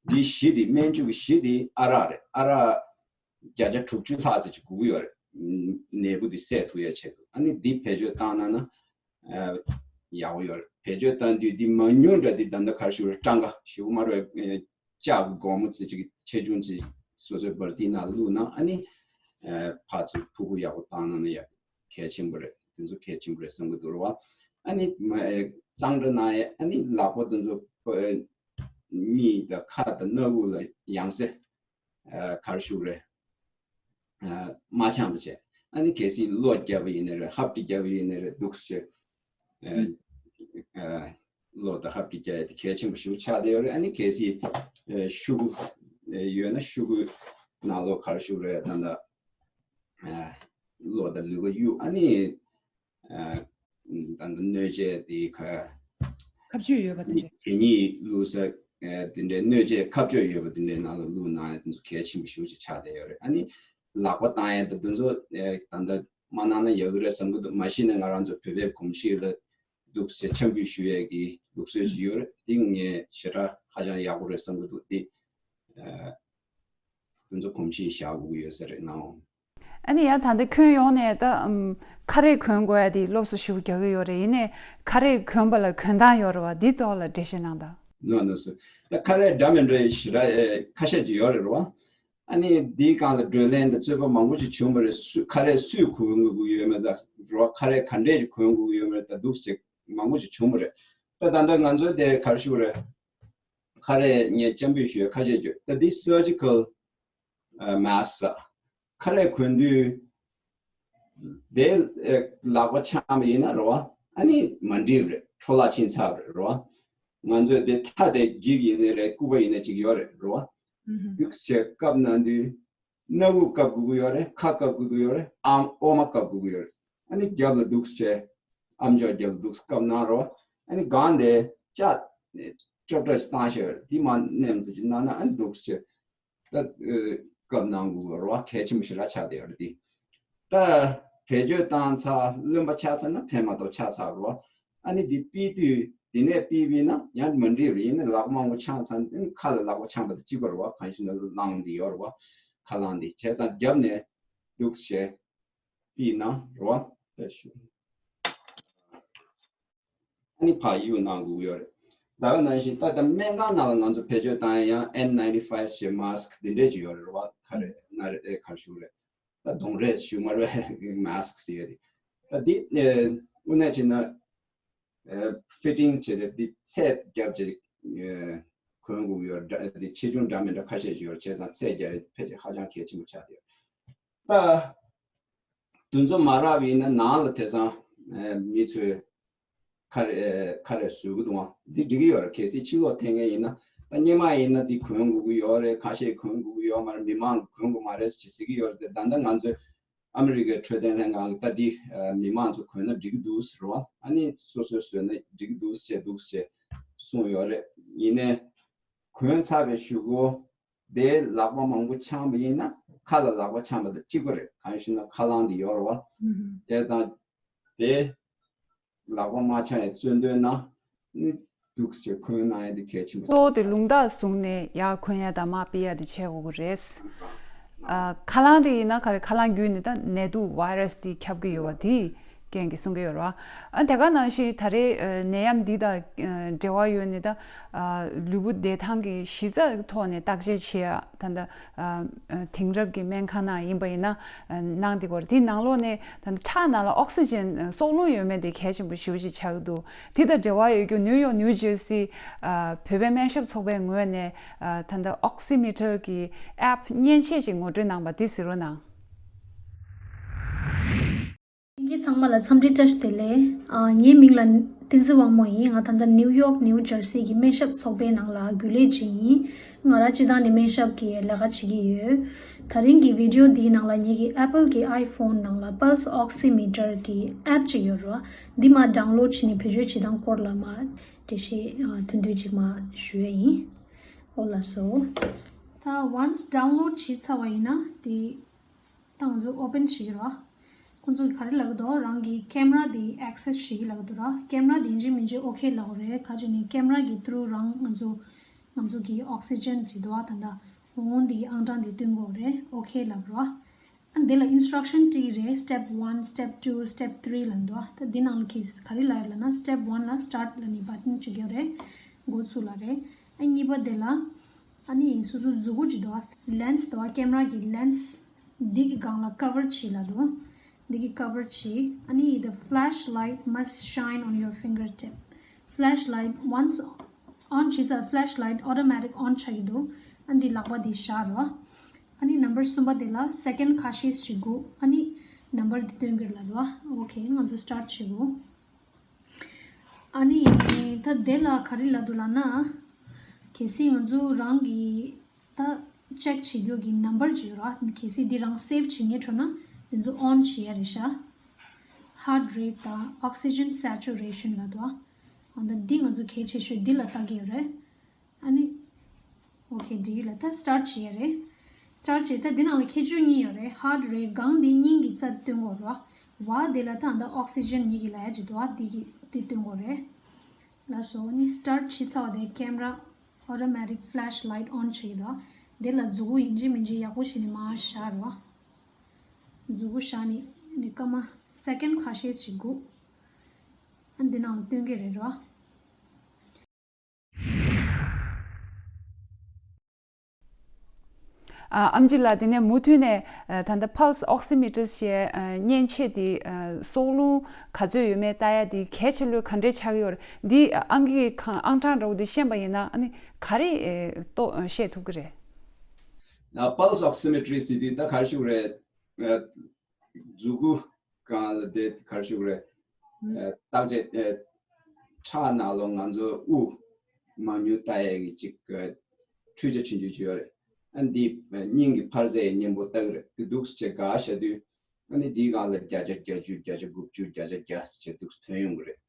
འདི་གཞི་དེ་སྨན་ཆུ་གི་གཞི་དེ་ཨ་རག་རེད། ཨ་རག་བརྒྱ་ཆ་དྲུག་ཅུ་ལྷག་ཙམ་ཅིག་དགོས་ཀྱི་ཡོད་རེད། ནད་འབུ་འདི་བསད་ཐུབ་ཡ་ཆེད་དུ། ཨ་ནི་འདི་བེད་སྤྱོད་བཏང་གནང་ན་ཨ་ཡག་པོ་ཡོད་རེད། བེད་སྤྱོད་བཏང་དུས་འདི་མང་ཉུང་འདྲ་འདི་ད་ལྟ་ག་རེ་ཞུ་དགོས་རེད། སྤྲང་ཀ་ཞུ་གི་མ་རེད། ཨ་ ལྕགས་ཀྱི་སྒོར་མོ་ཙི་ཅིག་ཆེ་ཆུང་ཙི་སོ་སོའི་འབར་ཏི་ནང་བླུགས་ན་ཨ་ནི་ཕར་ཚུར་ཕུ་ཕུ་ཡག་པོ་བཏང་ན་ནི་ཡ་གལ་ཆེན་པོ་རེད། དེ་ཚོ་གལ་ཆེན་པོ་རེད་བསམ་གྱི་འདུག་རེད་བ། ཨ་ནི་མ་གཙང་སྦྲ་གནང་ཡས་ཨ་ནི་ལག་པ་དེ་ཚོ་གཉིས་དང་ཁ་དང་སྣ་ཁུག་ལ་ཡང་སེ་ག་རེ་ཞུ་རེད། མ་འཆང་བ་བྱས། ཨ་ནི་གལ་སྲིད་གློ་བརྒྱབ་པ་ཡིན་ནའི་རེད། ཧབ་ཏི་བརྒྱབ་པ་ཡིན་ནའི་རེད། འདུག་སེ་བྱས། གློ་དང་ཧབ་ཏི་བརྒྱབ་ཡ་དེ་གལ་ཆེན་པོ་ཞིག་ཆགས་བསྡད་ཡོད་རེད། ཨ་ནི་གལ་སྲིད་ཤུ་གུ་ཡོད་ན་ཤུ་གུ་ནང་ལོགས་ག་རེ་ཞུ་རེད། ད་ལྟ་གློ་དང་ལུས་པོ་གཡུག་ཨ་ནི་ད་ལྟ་སྣོད་ཆས་དེ་ཁ་ཁ་བཅུད་ཡོད་པ་དེ་འདྲ། དེ་གཉིས་བླུགས་ས་དེ་འདྲའི་སྣོད་ཆས་ཁ་བཅུད་ཡོད་པ་དེ་འདྲའི་ནང་ལ་བླུགས་གནང་ཡ་དེ་ཚོ་གལ་ཆེན་པོ་ཞེ་པོ་ཅིག་ཆགས་བསྡད་ཡོད་རེད། ཨ་ནི་ལག་པ་བཏང་ཡ་དེ་དེ་ཚོ་ད་ལྟ་མ་གནང་ན་ཡག་གི་རེད་བསམ་གི་འདུག་མ་གཞི་ནས་ང་རང་ཚོ་བོད་པའི་གོམས་གཤིས་ལ་འདུག་སེ་འཆམ་འབུལ་ཞུ་ཡས་ཀྱི་ལུགས་སྲོལ་ཞིག་ཡོད་རེད། དེ་ངས་ཞེ་དྲག་ཧ་ཅང་ཡག་པོ་རེད་བསམ་གི་འདུག་དེ་ཁོང་ཚོ་གོམས་གཤིས་བཞག་དགོས་ཀྱི་ཡོད་ས་རེད་ནའོ། ཨ་ནི་ཡང་ད་ལྟ་ཁྱོན་ཡོངས་ནས་ད་ཨམ་ཁ་རས་གོན་དགོས་ཡ་དེ་སློབ་གསོ་ཞུ་རྒྱག་གི་ཡོད་རེད། ཡིན་ནའི་ཁ་རས་གོན་པ་ལ་གོན་སྟངས་ཡོད་རེད་བ། འདི་ཐོག་ལ་འགྲེལ་བཤད་གནང་དང་། ནོ་ནོ་སོ། ད་ཁ་རས་འདྲ་མི་འདྲ་ཞེ་དྲག་ཁ་ཤས་ཅིག་ཡོད་རེད་རོ། ཨ་ནི་འདིའི་སྒང་ལ་བགྲོ་གླེང་དང་རྩོད་པ་མང་པོ་ཅིག་བྱུང་བ་རེད། སུ་ཁ་རས་སུས་གོན་དགོས་ཀྱི་ཡོད་མེད་དང་རོ། ཁ་རས་ག་འདྲས་ཅིག་གོན་དགོས་ཀྱི་ཡོད་མེད་དང་འདུག་ཅིག་མང་པོ་ཅིག་བྱུང་བ་རེད། ད་ད་ལྟ་ང་ཚོའི་དེ་ག་རེ་ཞུ་དགོས་རེད། ཁ་རས་ངས་འཆམ་འབུལ་ཞུ་ཡ་ཁ་ཤས་ཅིག་ད་འདི་surgical mask ཁ་རས་གོན་དུས་དེ་ལག་པ་འཆང་བ་ཡིན་ན་རོ། ཨ་ནི་མ་འགྲིག་རེད། འཕྲོ་བརླག་ཕྱིན་ཚར་རེད་རོ། ང་ཚོས་དེ་མཐའ་དེ་འགྱིག་ཡིན་ནི་རེད། སྐུད་པ་ཡིན་ན་ཅིག་ཡོད་རེད་རོ། ཡུགས་བྱས་བཀབ་གནང་དུས་སྣ་ཁུག་བཀབ་དགོས་ཀྱི་ཡོད་རེད། ཁ་བཀབ་དགོས་ཀྱི་ཡོད་རེད། ཨམ་འོ་མ་བཀབ་དགོས་ཀྱི་ཡོད་རེད། ཨ་ནི་རྒྱབ་ལ་འདུག་སེ་ཨམ་ཅོག་རྒྱབ་ལ་འདུག་སེ་བཀབ་གནང་རོ། ཨ་ནི་སྒང་དེ་ལྕགས་ཀྲབ་ཀྲབ་ཞིག་བཏང་ཤེས་རེད། དེ་མ་མནན་ཙམ་ཅིག་གནང་ན་ཨ་ནི་འདུག་སེ། ད་བཀབ་གནང་དགོས་རོ། གལ་ཆེན་པོ་ཞེ་དྲག་ཆགས་བསྡད་ཡོད་རེད་དེ། ད་བེད་སྤྱོད་བཏང་ཚར་རློན་པ་ཆགས་ཚར་ན་ཕན་མ་ཐོགས་ཆགས་ཚར་རོ། ཨ་ནི་འདི་ཕུད་དུས་འདི་ནས་ཕུད་པས་ན་ཡང་མ་འགྲིག་རེད། ཡིན་ན་ལག་མང་པོ་འཆང་ཚར་ན་ཁ་ལ་ལག་པ་འཆང་པ་དང་གཅིག་པ་རེད་བ། གང་ཞིག་ན་རླངས་འདི་ཡོད་རེད་བ། ཁ་རླངས་འདི་བྱས་ཙང་རྒྱབ་ནས་འདུག་བྱས་ཕུད་ན་རེད་བ། ཨ་ནི་ཕར་གཡུག་གནང་དགོས་ཀྱི་ཡོད་རེད། ད་ག་ནང་བཞིན་ད་ལྟ་སྨན་ཁང་ནང་ལ་ང་ཚོ་བེད་སྤྱོད་བཏང་ཡ་ཡང་N ninety five ཞེས་mask འདི་འདྲས་ཅིག་ཡོད་རེད་བ། ཁ་རས་སྣ་རས་ཨེ་ག་རེ་ཞུ་རེད། ད་གདོང་རས་ཞུ་མ་རེད། mask ཟེར་ཡ་དེ། ད་འདི་ཨེ་དངོས་གནས་བྱས་ན་ཨེ་fitting བྱས་ཚེ་འདི་ཚད་རྒྱབ་བྱས་ཨེ་གོན་དགོས་ཀྱི་ཡོད་རེད། འདི་ཆེ་ཆུང་འདྲ་མི་འདྲ་ཁ་ཤས་ཅིག་ཡོད་རེད། བྱས་ཙང་ཚད་རྒྱབ་ཡ་ཕལ་ཆེར་ཧ་ཅང་གལ་ཆེན་པོ་ཆགས་བསྡད་ཡོད། ད་དུས་ཚོད་མ་རག་པ་ཡིན་ན་ནང་ལ་དེང་སང་ཨེ་མི་ཚོས་ཁ་རས་ཁ་རས་བཟོ་གི་འདུག་ཨང་། འདི་འགྲིག་གི་ཡོད་རེད། གལ་སྲིད་ཕྱི་ལོགས་འཐེན་མཁན་ཡིན་ན། ད་སྔོན་མ་ཡིན་ན་འདི་གོན་དགོས་ཀྱི་ཡོད་རེད། ཁ་ཤས་གོན་དགོས་ཀྱི་ཡོད་མ་རེད། མི་མང་གིས་གོན་དགོས་མ་རེད་ཅེས་ཟེར་གྱི་ཡོད་རེད་དེ། ད་ལྟ་ང་ཚོའི་ཨ་མི་རི་ཀའི་འཕྲོད་བསྟེན་ལྷན་ཁང་གིས་ད་འདི་ཨེ་མི་མང་ཚོ་གོན་ན་འགྲིག་གི་འདུག་ཟེར་བ། ཨ་ནི་སོ་སོས་བཟོས་ན་འགྲིག་གི་འདུག་ཟེར་འདུག་ཟེར་གསུངས་ཡོད་རེད། ཡིན་ནའི་གོན་ཚར་བའི་གཞུག་གུ་དེའི་ལག་པ་མང་པོ་འཆང་བ་ཡིན་ན་ཁ་ལ་ལག་པ་འཆང་བ་དང་གཅིག་པ་རེད། གང་ཡིན་ཞེ་ན་ཁ་རླངས་དེ་ཡོད་རེད་བ། ཨུ་ཧུམ། བྱས་ཙང་དེ་ལག་པ་མ་འཆང་ཡའི་བརྩོན་འདོད་ན་ནི་འདུག་སེ་གོན་གནང་ཡ་དེ་གལ་ཆེན་པོ། གཙོ་བོ་དེ་རླུང་རྟ་བཟུང་ནས་ཡར་གོན་ཡ་དང་མར་ཕུད་ཡ་དེ་བྱེད་དགོས་ཀྱི་རེད། ཨ་ཁ་རླངས་དེ་ཡིན་ན་ག་རེ་ཁ་རླངས་བརྒྱུད་ནས་ད་ནད་དུག་virus དེ་ཁྱབ་ཀྱི་ཡོད་པ་དེ་རྐྱེན་གྱིས་གསུང་གི་ཡོད་རེད་བ། ཨ་དེ་ག་ནང་བཞིན་ད་རེས་ཨ་ནད་ཡམས་འདི་དང་ཨ་འབྲེལ་བ་ཡོད་ནས་ད་ཨ་ལུས་པོ་བདེ་ཐང་གི་གཞི་རྩ་ཐོག་ནས་བརྟག་དཔྱད་བྱེད་ཡ་ད་ལྟ་ཨ་ཨ་དེང་རབས་ཀྱི་སྨན་ཁང་ནང་ཡིན་པ་ཡིན་ན་ཨ་གནང་བསྡད་ཀྱི་ཡོད་རེད། དེའི་ནང་ལོགས་ནས་ད་ལྟ་ཁྲག་ནང་ལ་ཨོག་སི་ཇན་ཨ་སྲོག་རླུང་ཡོད་མེད་དེ་གལ་ཆེན་པོ་ཞེ་པོ་ཅིག་ཆགས་ཀྱི་འདུག་དེ་དང་འབྲེལ་བ་ཡོད་རྒྱུ་ནིའུ་ཡོག་ནིའུ་ཇར་སི་ཨ་བོད་པའི་སྨན་ཞབས་ཚོགས་པའི་ངོས་ནས་ཨ་ད་ལྟ་ཨོག་སི་མི་ཊར་གྱི་ཨེབ་མཉེན་ཆས་ཅིག་ངོ་སྤྲོད་གནང་པ་དེ་གཟིགས་རོགས་གནང་། ལྷན་རྒྱས་ཚང་མ་ལ་འཚམས་འདྲི་བཀྲ་ཤིས་བདེ་ལེགས། ཨ་ངའི་མིང་ལ་བསྟན་འཛིན་དབང་མོ་ཡིན། ང་ད་ལྟ་ནིའུ་ཡོག་ནིའུ་ཇར་སི་གི་སྨན་ཞབས་ཚོགས་པའི་ནང་ལ་རྒྱུན་ལས་ཅིག་ཡིན། ང་རང་སྤྱིར་བཏང་ནས་སྨན་ཞབས་ཀྱི་ལས་ཀ་བྱེད་ཀྱི་ཡོད། ད་རིང་གི་བི་ཌིའོ་འདིའི་ནང་ལ་ངེད་ཀྱི་Apple གི་iPhone ནང་ལ་Pulse Oximeter གི་ཨེབ་ཅིག་ཡོད་རེད། འདི་མར་ཌའུན་ལོཌ་བྱས་ནས་བེད་སྤྱོད་བྱེད་སྟངས་སྐོར་ལ་མར་འགྲེལ་བཤད་ཨ་ཐུང་ཐུང་ཅིག་མར་ཞུ་ཡ་ཡིན། འོ་ལགས་སོ། ད་once download བྱས་ཚར་བ་ཡིན་ན་དེ་ད་ང་ཚོ་open བྱེད་ཀྱི་རེད་བ། ཁོང་ཚོ་གིས་ག་རེ་ལབ་ཀྱི་འདུག་རང་གི་camera དེ་access བྱེད་ཀྱི་ལབ་ཀྱི་འདུག་ར། camera དེ་ཡིན་གཅིག་མིན་གཅིག་okay ལབ་དགོས་རེད། ག་ཅི་ནས་camera གི་through རང་ང་ཚོ་ང་ཚོ་གི་oxygen བྱེད་འདུག་བ། ད་ལྟ་འོང་འདི་གི་ཨང་གྲངས་དེ་སྟོན་དགོས་རེད། okay ལབ་ར། ཨ་འདི་ལ་instruction བྲིས་རེད། step one, step two, step three ལབ་འདུག་ད་འདི་ནང་ལ་གིས་ག་རེ་ལབ་ཡོད་ལབ་ན་step one ལ་start ལབ་ནས་button གཅིག་ཡོད་རེད། འགོ་ཚུགས་ལབ་རེད། ཨ་གཉིས་པ་དེ་ལ་ ཨ་ནི་སོ་སོ་མཛུ་གུ་ཅིག་འདུག་ཨ། ལེན་སི་འདུག་ཨ། ཀེམ་ར་གི་ལེན་སི་འདི་གི་སྒང་ལ་ཀ་བར་བྱེད་ལབ་འདུག་འདི་གི་ཀ་བར་བྱེད། ཨ་ནི་the flashlight must shine on your fingertip. Flashlight once on བྱས་ཙང་flashlight automatic on ཆགས་ཀྱི་འདུག་ཨ་འདི་ལག་པ་འདི་བཞག་རོགས། ཨ་ནི་ནམ་བར་གསུམ་པ་དེ་ལ་སེ་ཀེན་ཁ་ཤས་ཤིག་སྒུག་ཨ་ནི་ནམ་བར་འདི་སྟོན་གྱི་རེད་ལབ་འདུག་ཨ། ཨོ་ཁེ། ང་ཚོ་སི་ཊར་བྱེད་དགོས། ཨ་ནི་ད་དེ་ལ་ག་རེ་ལབ་འདུག་ལབ་ན། གལ་སྲིད་ང་ཚོ་རང་གི་ད་ཅེག་བྱེད་རྒྱུ་གི་ནམ་བར་ཅིག་ཡོད་ར། གལ་སྲིད་འདི་རང་སེབ་བྱེད་མཁན་འགྲོ་ན་དེ་ཚོ་ཨོན་བྱེད་ཡ་རེད་ཤག heart rate དང་oxygen saturation ལབ་འདུག་ཨ། ད་འདི་ང་ཚོ་གལ་ཆེ་ཤོས་འདི་ལ་ལྟ་གི་ཡོད་རེད། ཨ་ནི། ཨོ་ཁེ། འགྲིག་ལ་ད་སི་ཊར་བྱེད་ཡ་རེད། སི་ཊར་བྱེད་ད་འདི་ནང་ལ་ཁྱད་ཆོས་གཉིས་ཡོད་རེད། ཧར་ཊི་རེ་ཊི་སྒང་འདི་སྙིང་གི་རྩ་སྟོན་དགོས་རེད་བ། བ་དེ་ལ་ད་ཨ་ད་ཨོག་སི་ཇན་ཉིད་ཀྱི་ལ་ཡ་ཅིག་འདུག་བ། འདི་གི་འདི་སྟོན་དགོས་རེད། ལགས་སོ། ཨ་ནི་སི་ཊར་བྱེད་ཚར་བ་དེ་ཀེམ་ར་ཨོ་ཊོ་མེ་ཊིག་ཕ་ལེཤ་ལའིཊ་ཨོན་བྱེད་ཀྱི་འདུག་དེ་ལ་མཛུ་གུ་ཡིན་གཅིག་མིན་གཅིག་ཡག་པོ་བྱས་ནས་མར་བཞག་རེད་བ། མཛུ་གུ་བཞག་ནས་ནི་སྐར་མ་སེ་ཀེན་ཁ་ཤས་ཅིག་སྒུག་ཨ་འདི་ནང་ལ་སྟོན་གྱི་རེད་རེད་བ། ཨ་ཨམ་ཆི་ལགས། དེ་ནས་མུ་མཐུད་ནས་ཨ་ད་ལྟ་pulse oximeter ཞེས་ཨ་མཉེན་ཆས་དེ་ཨ་སྲོག་རླུང་ག་ཚོད་ཡོད་མེད་ལྟ་ཡ་དེ་གལ་ཆེ་ལོས་ག་འདྲས་ཆགས་ཀྱི་ཡོད་རེད། འདི་ཨང་ཀི་ཁང་ཨང་གྲངས་འདྲ་བོ་དེ་ཤེས་པ་ཡིན་ན་ཨ་ནི་ག་རེ་ཨེ་ཏོ་ཤེས་ཐུབ་ཀྱི་རེད། ཨ་pulse oximetry ཟེར་དུས་ད་ག་རེ་ཞུ་དགོས་རེད། ཨ་མཛུ་གུ་སྒང་ལ་དེ་ག་རེ་ཞུ་དགོས་རེད། ཨ་བརྟག་དཔྱད་ཨ་ཁྲག་ནང་ལོགས་ང་ཚོ་དབུགས་མང་ཉུང་ལྟ་ཡས་ཀྱི་ཅིག་ཨ་འཕྲུལ་ཆ་ཆུང་ཆུང་ཅིག་ཡོད་རེད། ཨ་འདི་ཨ་སྙིང་གི་འཕར་རྩའི་གཉེན་པོ་ལྟ་གི་རེད། དེ་འདུག་སེ་བྱས་ག་བྱ་དུས་ཨ་ནི་འདིའི་སྒང་ལ་བརྒྱ་ཆ་བརྒྱད་ཅུ་བརྒྱ་ཆ་དགུ་བཅུ་བརྒྱ་ཆ་བརྒྱ་ཟེར་བྱས་འདུག་སེ་ཐོན་ཡོང་གི་རེད།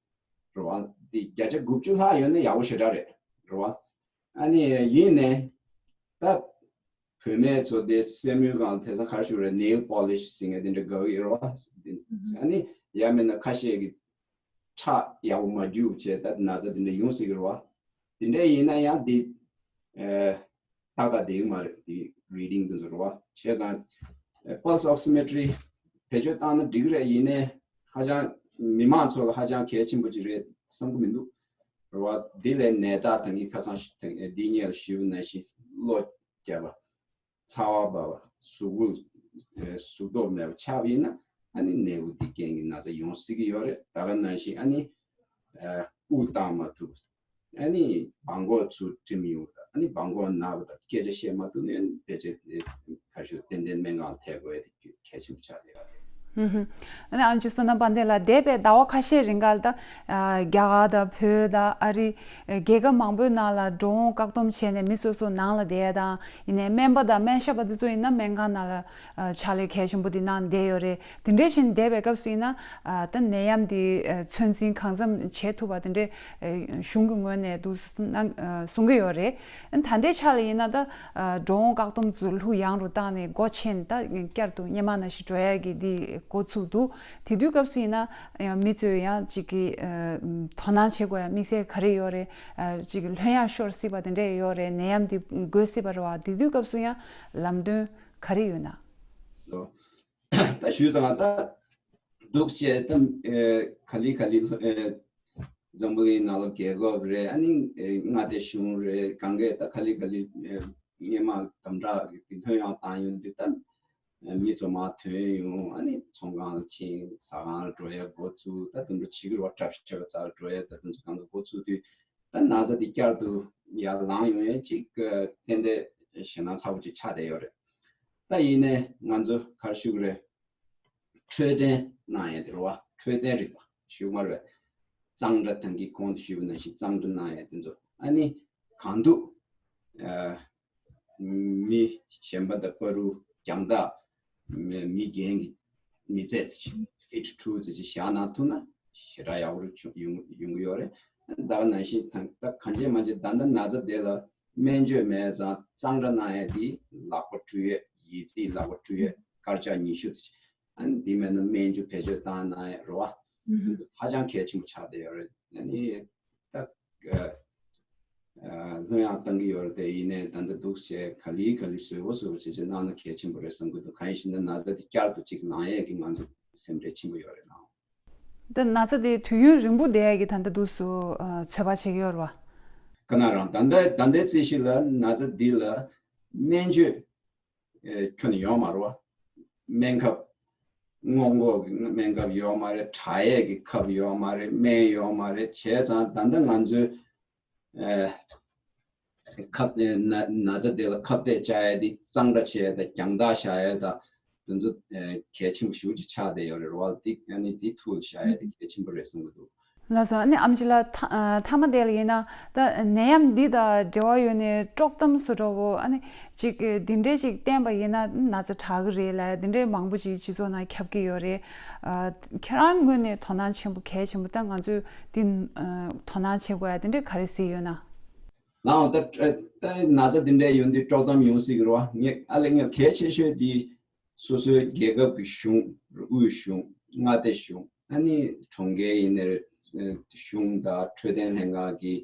རེད་བ། འདི་བརྒྱ་ཆ་དགུ་བཅུ་ལྷག་ཡོད་ན་ཡག་པོ་ཞེ་དྲག་རེད། རེད་བ། ཨ་ནི་ཡིན་ནའི་ད་བུད་མེད་ཚོ་དེ་སེན་མོའི་སྒང་དེང་སང་ག་རེ་ཞུ་རེད། ནེལ་པོ་ལིཤ་ཟེར་མཁན་དེ་འདྲ་དགའ་གི་ཡོད་རེད་བ། ཨ་ནི་ཡང་མིན་ན་ཁ་ཤས་ཀྱིས་ཁྲག་ཡག་པོ་མ་རྒྱུག་བྱས་ད་ན་ཚ་དེ་འདྲ་ཡོང་སྲིད་ཀྱི་རེད་བ། དེ་འདྲ་ཡིན་ན་ཡང་དེ་ཨ་ཏག་ཏག་བསྡད་ཀྱི་མ་རེད། དེ་རི་ཌིང་དེ་ཚོ་རེད་བ། བྱས་ཙང་ཨ་pulse oximetry བེད་སྤྱོད་བཏང་ན་འགྲིག་གི་རེད། ཡིན་ནའི་ཧ་ཅང་མི་མང་ཚོ་ལ་ཧ་ཅང་གལ་ཆེན་པོ་ཅིག་རེད་བསམ་གྱི་མི་འདུག་རེད་བ། འདི་ལས་ནད་རྟགས་ད་གིན་ཁ་སང་ཞུ་ད་འདི་སྔོན་ལ་ཞུས་པ་ནང་བཞིན་གློ་རྒྱག་པ། ཚ་བ་འབར་བ། གཟུགས་པོ་ཨེ་གཟུགས་མཐོང་མེད་པ་ཆགས་པ་ཡིན་ན་ཨ་ནི་ནད་འབུ་འདི་རྐྱེན་གྱིས་ན་ཚ་ཡོང་སྲིད་ཀྱི་ཡོད་རེད། ད་ག་ནང་བཞིན་ཨ་ནི་ཨ་དབུགས་བཏང་མ་ཐུབ། ཨ་ནི་སྦྲང་ཀོག་ཚུར་འགྲིམ་ཡོང་། ཨ་ནི་སྦྲང་ཀོག་ན་བ་དང་སྐད་ཆ་བཤད་མ་ཐུབ་ནས་ཕལ་ཆེར་ཨེ་ག་རེ་ཞུ་ཏན་ཏན་སྨན་ཁང་ལ་ཐད་དགོས་ཡ་དེ་གལ་ཆེན་པོ་ཆགས་བསྡད་ཡོད་རེད། ཨུ་ཧུ། ཨ་ནི་ཨམ་ཆི་བསོད་ནམས་དཔལ་ལྡན་ལགས། འདས་པའི་ཟླ་བ་ཁ་ཤས་རིང་ག་ལ་ད་ཨ་རྒྱ་གར་དང་བོད་དང་ཨ་རི་ཨ་རྒྱལ་ཁབ་མང་པོའི་ནང་ལ་འགྲོ་འོང་བཀག་སྡོམ་བྱས་ནས་མི་སོ་སོ་ནང་ལ་བསྡད་ཡ་དང་། ཡིན་ནའི་སྨན་པ་དང་སྨན་ཞབས་པ་དེ་ཚོ་ཡིན་ན་སྨན་ཁང་ནང་ལ་ཨ་ཕྱག་ལས་གལ་ཆེན་པོ་དེ་གནང་བསྡད་ཡོད་རེད། དེ་འདྲ་བཞིན་འདས་པའི་སྐབས་སུ་ཡིན་ན་ཨ་ད་ནད་ཡམས་དེ་ཨ་ཚོད་འཛིན་གང་འཚམ་བྱེད་ཐུབ་པ་དེ་འདྲའི་ཨ་གཞུང་གི་ངོས་ནས་འདུག་གནང་ཨ་གསུང་གི་ཡོད་རེད། ཨ་ད་ལྟའི་ཆ་ལ་ཡིན་ན་ད་ཨ་འགྲོ་འོང་བཀག་སྡོམ་ཚུར་ལྷུག་ཡངས་རུ་བཏང་ནས་སྒོ་ཕྱེ་ནས་ད་བསྐྱར་དུ་སྔོན་མ་ནང་བཞིན་འགྲོ་ཡ་གི་འདི་འགོ་ཚུགས་འདུག་དེ་དུས་སྐབས་སུ་ཡིན་ན་ཡང་མི་ཚོས་ཡང་ཅིག་གི་ཨ་དོ་སྣང་བྱེད་དགོས་ཡ་དམིགས་བསལ་ག་རེ་ཡོད་རེད། ཨ་ཅིག་ལྷོད་ཡངས་ཤོར་སྲིད་པ་དེ་འདྲས་ཡོད་རེད། ནད་ཡམས་འདི་འགོས་སྲིད་པ་རེད་བ། དེ་དུས་སྐབས་སུ་ཡང་ལམ་སྟོན་ག་རེ་ཡོད་ན། ད་ཞུས་ཙང་ད་འདུག་བྱས་ད་ཨེ་ག་ལེ་ག་ལེ་ཨེ་འཛམ་བུ་གླིང་ནང་ལ་རྒྱལ་ཁབ་རེད། ཨ་ནི་ཨེ་མངའ་སྡེ་གཞུང་རེད། གང་གས་ད་ག་ལེ་ག་ལེ་ཨེ་སྔོན་མ་དམ་དྲག་གི་ལྷོད་ཡངས་བཏང་ཡོང་དུས་ད་ཨེ་མི་ཚོ་མར་ཐོན་ཡོང་། ཨ་ནི་ཚོང་ཁང་ལ་ཕྱིན། ཟ་ཁང་ལ་འགྲོ་ཡ་འགོ་ཚུགས། ད་དེ་འདྲ་བྱེད་ཀྱི་རེད་བ། གྲྭ་ཤག་རྩ་ལ་འགྲོ་ཡ་ད་དེ་ཚོ་གང་ག་འགོ་ཚུགས་དུས་ད་ན་ཚ་འདི་བསྐྱར་དུ་ཡར་ལངས་ཡོང་ཡ་ཅིག་ཨེ་ཏན་ཏན་ཞེད་སྣང་ཚ་པོ་ཅིག་ཆགས་བསྡད་ཡོད་རེད། ད་ཡིན་ནའི་ང་ཚོ་ག་རེ་ཞུ་གི་རེད། འཕྲོད་བསྟེན་གནང་ཡས་དེ་རེད་བ། འཕྲོད་བསྟེན་རིག་པ་ཞུ་མ་རེད། གཙང་སྦྲ་ད་གིན་གོང་དུ་ཞུས་པ་ནང་བཞིན་གཙང་སྦྲ་གནང་ཡས་དེ་ཚོ་ཨ་ནི་གང་ཐུབ་ཨ་མི་གཞན་པ་དང་བར་དུ་རྒྱང་ཐག་མི་མི་རྒན་གྱི་མི་ཚད་ཅིག་ཕིཊ་ཊུ་ཙམ་ཅིག་བཞག་གནང་ཐུབ་ན་ཞེ་དྲག་ཡག་པོ་ཡོང་ཡོང་གི་ཡོད་རེད། ད་ག་ནང་བཞིན་ད་ད་གང་ཅི་མ་ཅི་ད་ལྟ་ན་ཚ་དེ་ལ་སྨན་བཅོས་མེད་ཙང་གཙང་སྦྲ་གནང་ཡས་དེ་ལག་པ་འཁྲུ་ཡས། ཡི་ཙི་ལག་པ་འཁྲུ་ཡས། དཀར་ཆག་ཉི་ཤུ་ཙམ་ཅིག་ཨ་ནི་དེ་མིན་ན་སྨན་ཆུ་བེད་སྤྱོད་བཏང་གནང་ཡས་རེད་བ། ཧ་ཅང་གལ་ཆེན་པོ་ཆགས་བསྡད་ཡོད་རེད། ཨ་ནི་ད་ཨ་ཨ་ལྷོད་ཡངས་བཏང་གི་ཡོད་རེད་དེ། ཡིན་ནའི་ད་ལྟ་འདུག་བྱས་ག་ལེ་ག་ལེ་བཟོ་བོ་བཟོ་བོ་བྱས་བྱས་གནང་ན་གལ་ཆེན་པོ་རེད་བསམ་གྱི་འདུག་གང་ཡིན་ཞེ་ན་ན་ཚ་དེ་བསྐྱར་དུ་ཅིག་ལངས་ཡས་ཀྱི་ང་ཚོ་སེམས་ཁྲལ་ཆེན་པོ་ཡོད་རེད་ལགས། ད་ན་ཚ་དེ་དུས་ཡུན་རིང་པོ་བསྡད་ཡས་ཀྱི་ད་ལྟ་འདུག་སུ་ཨ་ཚོད་དཔག་བྱེད་ཀྱི་ཡོད་རེད་བ། ཁ་ན་རང་ད་ལྟ་ད་ལྟའི་རྩིས་གཞི་ལ་ན་ཚ་འདི་ལ་སྨན་བཅོས་ཨེ་ཁྱོན་ནས་ཡོད་མ་རེད་བ། སྨན་ཁབ་སྔོན་འགོག་གི་སྨན་ཁབ་ཡོད་མ་རེད། དྲག་ཡས་ཀྱི་ཁབ་ཡོད་མ་རེད། སྨན་ཡོད་མ་རེད། བྱས་ཙང་ད་ལྟ་ང་ཚོའི་ཨེ་ཁབ་ཨེ་ན་ན་ཚ་དེ་ལ་ཁ་གཏད་བཅག་ཡས་དེ་གཙང་སྦྲ་བྱས་ཡས་དང་རྒྱང་ཐག་བཞག་ཡས་དང་དེ་ཚོ་ཨེ་གལ་ཆེན་པོ་ཞེ་པོ་ཅིག་ཆགས་བསྡད་ཡོད་རེད་བ། དེ་ཨ་ནི་དེ་ཐུགས་ལ་བཞག་ཡས་དེ་གལ་ཆེན་པོ་རེད་བསམ་གྱི་འདུག་ལགས་སོ། ཨ་ནི་ཨེམ་ཆི་ལགས་ཐ་ཨ་མཐའ་མ་དེ་ལ་ཡིན་ན་ད་ནད་ཡམས་འདི་དང་འབྲེལ་བ་ཡོད་ནས་དཀྲོག་གཏམ་བཟོ་འདྲ་བོ་ཨ་ནི་ཅིག་འདི་འདྲའི་ཅིག་བསྟན་པ་ཡིན་ན་ན་ཚ་དྲག་གི་རེད་ལབ་འདི་འདྲའི་མང་པོ་ཅིག་སྤྱི་ཚོགས་ནང་ཁྱབ་ཀྱི་ཡོད་རེད། ཨ་ཁྱེད་རང་ངོས་ནས་དོ་སྣང་ཆེན་པོ་གལ་ཆེན་པོ་ད་ང་ཚོས་འདི་ཨ་དོ་སྣང་བྱེད་དགོས་ཡ་འདི་འདྲའི་ག་རེ་གཟིགས་ཡོད་ན། ལའང་ད་ད་ན་ཚ་འདི་འདྲའི་ཡོད་འདི་དཀྲོག་གཏམ་ཡོང་སྲིད་ཀྱི་རེད་བ། ངས་ཨ་ལས་ངས་གལ་ཆེ་ཤོས་འདི་སོ་སོའི་རྒྱལ་ཁབ་ཀྱི་གཞུང་། དབུས་གཞུང་། མངའ་སྡེ་གཞུང་། ཨ་ནི་གྲོང་ཁྱེར་ཡིན་ནའི་གཞུང་དང་འཕྲོད་བསྟེན་ལྷན་ཁང་གི་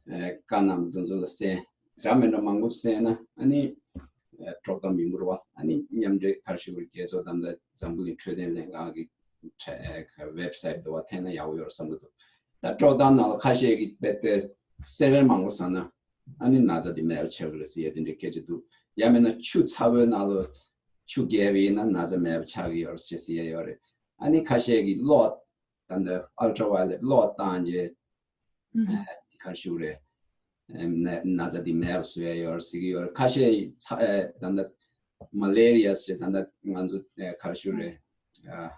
བཀའ་གནང་དོན་ཚོ་ལ་གསན། འདྲ་མི་འདྲ་མང་པོ་གསན་ན་ཨ་ནི་དཀྲོག་གཏམ་ཡོང་གི་རེད་བ། ཨ་ནི་མཉམ་འབྲེལ་ག་རེ་ཞུ་དགོས་རེད། རྒྱལ་ཚོགས་དང་འཛམ་བུ་གླིང་འཕྲོད་བསྟེན་ལྷན་ཁང་གི་ཝེབ་སའིཊ་དུ་བ་འཐེན་ན་ཡག་པོ་ཡོད་རེད་བསམ་གྱི་འདུག་ད་དཀྲོག་གཏམ་ནང་ལ་ཁ་ཤས་ཀྱིས་དཔེ་དེར་སེ་བན་མང་པོ་ཟ་ན་ཨ་ནི་ན་ཚ་འདི་མེད་པ་ཆགས་ཀྱི་རེད་ཟེར་ཡ་དེ་འདྲའི་སྐད་ཆ་འདུག་ཡང་མིན་ན་ཆུ་ཚ་བོའི་ནང་ལ་ཆུ་བརྒལ་བ་ཡིན་ན་ན་ཚ་མེད་པ་ཆགས་ཀྱི་ཡོད་རེད་ཟེར་ཡ་ཡོད་རེད། ཨ་ནི་ཁ་ཤས་ཀྱིས་གློག་ད་ལྟ་ཨལ་ཊྲ་ཝའི་ལེཊ་གློག་བཏང་རྗེས་ཨ་ག་རེ་ཞུ་རེད། ཨ་ན་ན་ཚ་འདི་མེད་པ་བཟོ་ཡ་ཡོད་རེད་ཟེར་གྱི་ཡོད་རེད། ཁ་ཤས་ཚ་ཨ་ད་ལྟ་མ་ལེ་རི་ཡ་ཟེར་ད་ལྟ་ང་ཚོ་ཨ་ག་རེ་ཞུ་རེད། ཨ་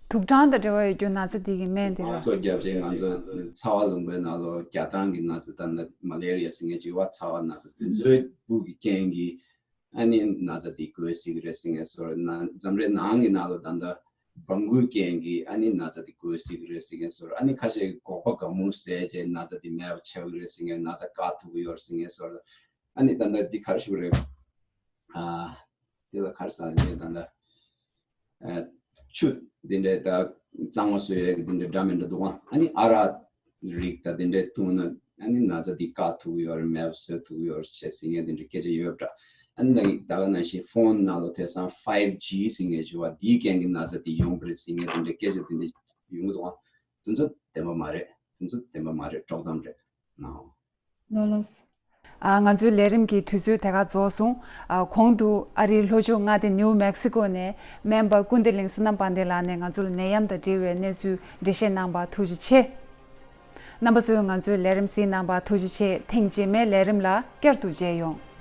དུག་སྦྲང་དང་འབྲེལ་བ་ཡོད་རྒྱུ་ན་ཚ་འདི་གི་སྨན་དེ་རེད། ང་ཚོ་རྒྱབ་ཆེན་ང་ཚོ་ཚ་བ་ལུང་པའི་ནང་ལོ་རྒྱ་ཐང་གི་ན་ཚ་ད་ལྟ་མ་ལེ་རི་ཡ་ཟེར་མཁན་ཅིག་ཡོད་བ། ཚ་བ་ན་ཚ་དེ་ཚོའི་འབུ་གི་རྐྱེན་གྱིས་ཨ་ནི་ན་ཚ་འདི་འགོས་སྲིད་ཀྱི་རེད་ཟེར་མཁན་ཚོ་རེད། ན་འཛམ་རའི་ནང་གི་ནང་ལོ་ད་ལྟ་སྦྲང་བུའི་རྐྱེན་གྱིས་ཨ་ནི་ན་ཚ་འདི་འགོས་སྲིད་ཀྱི་རེད་ཟེར་མཁན་ཚོ་རེད། ཨ་ནི་ཁ་ཤས་ཀྱིས་སྒོག་པ་དགའ་མོ་བཟས་རྗེས་ན་ཚ་འདི་མེད་པ་ཆགས་ཀྱི་རེད་ཟེར་མཁན། ན་ཚ་བཀག་ཐུབ་ཀྱི་ཡོད་རེད་ཟེར་མཁན་ཚོ་རེད། ཨ་ནི་ད་ལྟ་འདི་ག་རེ་ཞུ་དགོས་རེད། ཨ། དེ་ལ་ག་རེ་ཟེར་ངས་ད་ལྟ་ཨ་ཆུ་འདི་འདྲའི་ད་གཙང་མ་བཟོ་ཡས་འདི་འདྲ་འདྲ་མི་འདྲ་འདུག་ཨང་། ཨ་ནི་ཨ་རག་རིགས་ད་འདི་འདྲའི་འཐུང་ན་ཨ་ནི་ན་ཚ་འདི་བཀག་ཐུབ་ཀྱི་ཡོད་རེད། མེད་པ་བཟོ་ཐུབ་ཀྱི་ཡོད་རེད་ཟེར་ཟེར་མཁན་འདི་འདྲའི་སྐད་ཆ་ཡོད་པ་འདྲ། ཨ་ནི་ད་ག་ནང་བཞིན་ཕོན་ནང་ལོ་དེང་སང་ཕའིབ་ཇི་ཟེར་མཁན་ཅིག་ཡོད་བ། འདིའི་རྐྱེན་གྱིས་ན་ཚ་འདི་ཡོང་གི་རེད་ཟེར་མཁན་འདི་འདྲའི་སྐད་ཆ་འདི་འདྲ་ཡོང་གི་འདུག་ཨང་། དེ་ཚོ་བདེན་པ་མ་རེད། དེ་ཚོ་བདེན་པ་མ་རེད། དཀྲོག་གཏམ་རེད་ནའོ། ལོ་ལོས། ཨ་ང་ཚོའི་ལས་རིམ་གྱི་དུས་ཚོད་དེ་ག་རྫོགས་སོང་། ཨ་གོང་དུ་ཨ་རིའི་ལྷོ་ཕྱོགས་མངའ་སྡེ་ནིའུ་མེག་སི་ཀོ་ནས་སྨན་པ་ཀུན་བདེ་གླིང་བསོད་ནམས་དཔལ་ལྡན་ལགས་ནས་ང་ཚོ་ལ་ནད་ཡམས་དང་འབྲེལ་བའི་གནས་ཚུལ་འགྲེལ་བཤད་གནང་བར་ཐུགས་རྗེ་ཆེ། རྣམ་པ་ཚོས་ང་ཚོའི་ལས་རིམ་གཟིགས་གནང་བར་ཐུགས་རྗེ་ཆེ། ཐེངས་རྗེས་མའི་ལས་རིམ་ལ་བསྐྱར་དུ་མཇལ་ཡོང་།